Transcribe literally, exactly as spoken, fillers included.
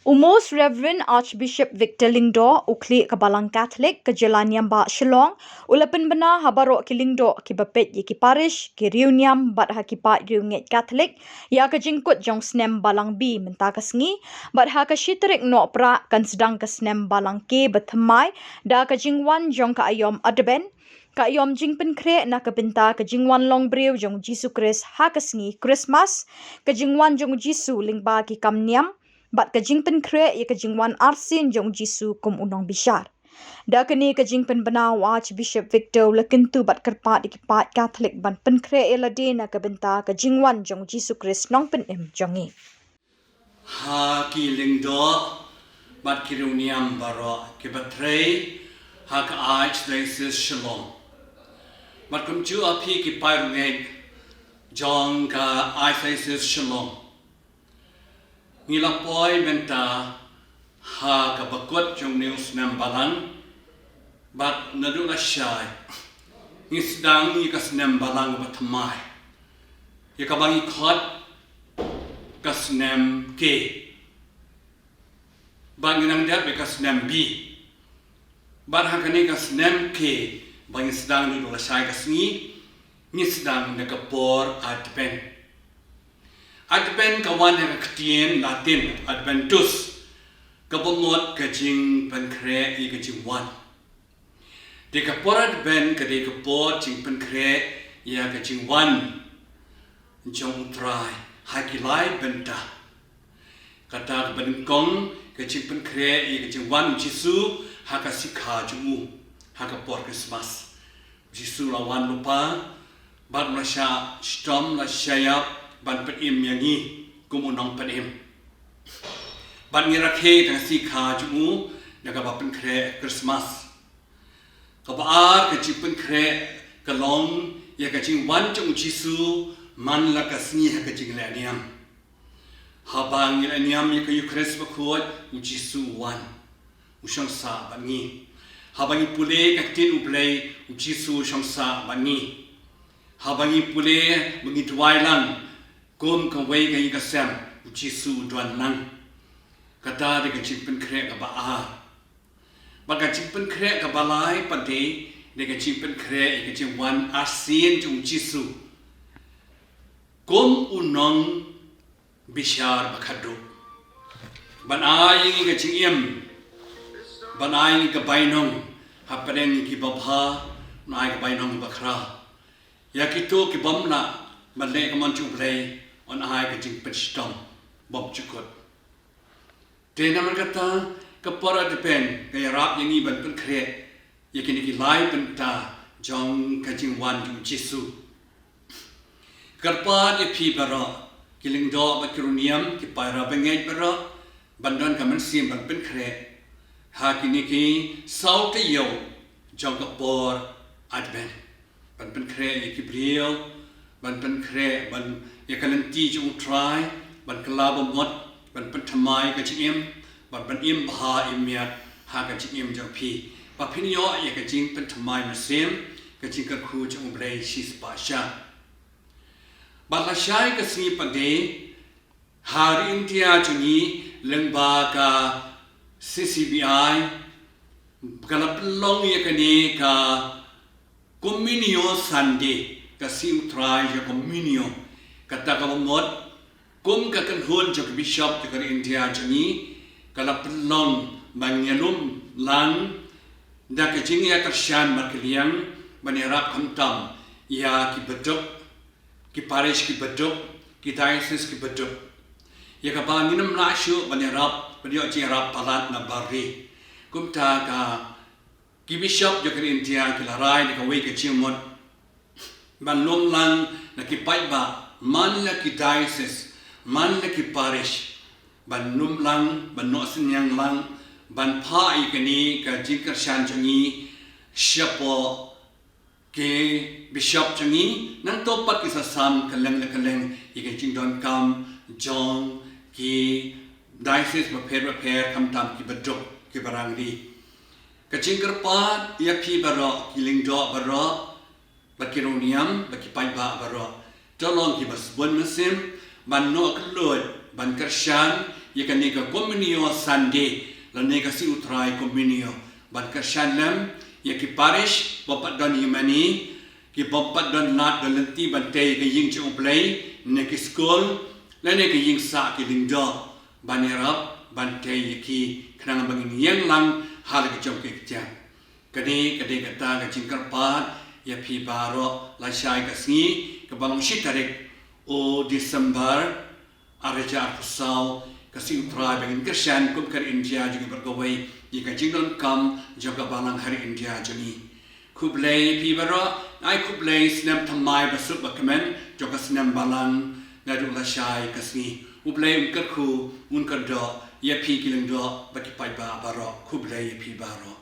U Most Reverend Archbishop Victor Lyngdoh, u khlieh ka Balang Katholik ka Jylla Niam Bah Shillong, u la pynbna ha baroh ki lyngdoh kiba peit ïa ki parish, ki riewniam bad ha ki paid riewngeit Katholik ïa ka jingkut jong snem Balang B mynta ka sngi, bad ha ka shi tarik Nohprah kan sdang ka snem Balang K bathymmai da ka jingwan jong ka aïom Advent, ka aïom jingpynkhreh na ka bynta ka jingwan longbriew jong u Jisu Khrist ha ka sngi Khristmas, ka jingwan jong u Jisu lyngba ki kam niam, bad ka jingpynkhreh ïa ka jingwan arsien jong u Jisu kum u nongbishar. Da kane ka jingpynbna, u Archbishop Victor u la kyntu bad kyrpad ïa ki paid Katholik ban pynkhreh ïa lade na ka bynta ka jingwan jong u Jisu Khrist Nongpynim jong ngi. Ha ki lyngdoh bad ki riewniam baroh kiba trei ha ka Archdiocese Shillong, bad kumjuh ha phi ki paid riewngeit jong ka Archdiocese Shillong, ngi la poi mynta ha kaba kut jong une u snem Balang, bad naduh lashai ngi sdang ïa ka snem Balang bathymmai, ïa kaba ngi khot ka snem K, bad ngi nang dep ïa ka snem B. Bad ha kane ka snem K ba ngi sdang naduh lashai ka sngi, ngi sdang da ka por Advent. Advent ka wan na ka ktien Latin Adventus, kaba mut ka jingpynkhreh ïa ka jingwan. Te ka por Advent ka dei ka por jingpynkhreh ïa ka jingwan jong u Trai ha ki lai bynta. Kata kaba nyngkong, ka jingpynkhreh ïa ka jingwan u Jisu ha ka sngi kha jong u ha ka por Khristmas. U Jisu la wan lypa bad u la shah shitom, la shah ïap ban pynim ïa ngi kum u nongpynim. Bad ngi rakhe ïa ka sngi kha jong u da kaba pynkhreh Khristmas. Kaba ar ka jingpynkhreh ka long ïa ka jingwan jong u Jisu man la ka sngi ha ka jinglehniam. Haba ngi lehniam ïa ka Eukharist bakhuid, u Jisu u wan, u shong sah bad ngi. Haba ngi pule ka ktien u Blei, u Jisu u shong sah bad ngi. Haba ngi pule bad ngi duwai lang kum kawei ka ïing ka sem, u Jisu u don lang. Kata dei ka jingpynkhreh kaba ar. Bad ka jingpynkhreh kaba lai pat dei, dei ka jingpynkhreh ïa ka jingwan arsien jong u Jisu kum u nongbishar bakhadduh, ban ai ïa ngi ka jingim, ban ai ïa ngi ka bainong hapdeng ïa ki babha, ban ai ka bainong bakhraw. Ïa kito ki bym lah ban leh ka mon jong u Blei, un ai ka jingpynshitom bymjukut. Te namar kata, ka por Advent ka ïarap ïa ngi ban pynkhreh ïa kine ki lai bynta jong ka jingwan jong u Jisu. Kyrpad ïa phi baroh, ki lyngdoh bad ki riewniam, ki para bangeit baroh, ban don ka mynsiem ban pynkhreh ha kine ki saw taïew jong ka por Advent. Ban pynkhreh ïa ki briew, ban pynkhreh, ban ïa ka lynti jong u Trai, ban kylla bamut, ban pynthymmai ka jingim, ban pynim bha im miat ha ka jingim jong phi. Ba phin ïoh ïa ka jingpynthymmai mynsiem, ka jingkyrkhu jong u Blei shispah shah. Bad lashai ka sngi pat dei, ha ri India jong ngi, lyngba ka C C B I, ka la pynlong ïa kane ka Communio Sunday, ka sngi u Trai jong Communio. Kata kaba mut, kum ka kynhun jong ki bishop jong ka ri India jong ngi, ka la pynlong ban ïalum lang da ka jingïakyrshan markylliang, ban ïarap khamtam ïa ki baduk, ki parish ki baduk, ki diocese ki baduk. Ïa kaba ngin ym lah shuh ban ïarap, ban ïoh jingïarap palat na bar ri. Kumta ka ki bishop jong ka ri India ki la rai da kawei ka jingmut ban lum lang na ki paidbah man la ki diocese, man la ki parish, ban lum lang, ban noh synñiang lang, ban phah ïa kane ka jingkyrshan jong ngi shapoh ki bishop jong ngi, nangta pat ki sa sam kylleng la kylleng ïa ka jingdonkam jong ki diocese bapher bapher, khamtam ki baduk, ki barangli. Ka jingkyrpad ïa phi baroh, ki lyngdoh baroh, bad ki riewniam, bad ki paidbah baroh, to long kiba sbun mynsiem ban noh kylluid, ban kyrshan ïa kane ka Communio Sunday lane ka Sngi U Trai Communio, ban kyrshan lem ïa ki parish bym pat don ïing mane, ki bym pat don lad don lynti ban tei ïa ka ïing jong U Blei, ne ki skul lane ki ïing sah ki lyngdoh, ban ïarap ban tei ïa ki khnang ba ngin ïeng lang ha la ka jong ki ktien. Kane ka dei kata ka jingkyrpad ïa phi baroh lashai ka sngi kaba long shi tarik u December ar hajar arphew saw, ka Sngi U Trai ba ngin kyrshan kum ka ri India jong ngi bad kawei ïa ka jingdonkam jong ka balang ha ri India jong ngi. Khublei ïa phi baroh, ai khublei snem thymmai ba suk ba kmen jong ka snem balang naduh lashai ka sngi. U Blei un kyrkhu un kyrdoh ïa phi ki lyngdoh bad ki paidbah baroh. Khublei ïa phi baroh.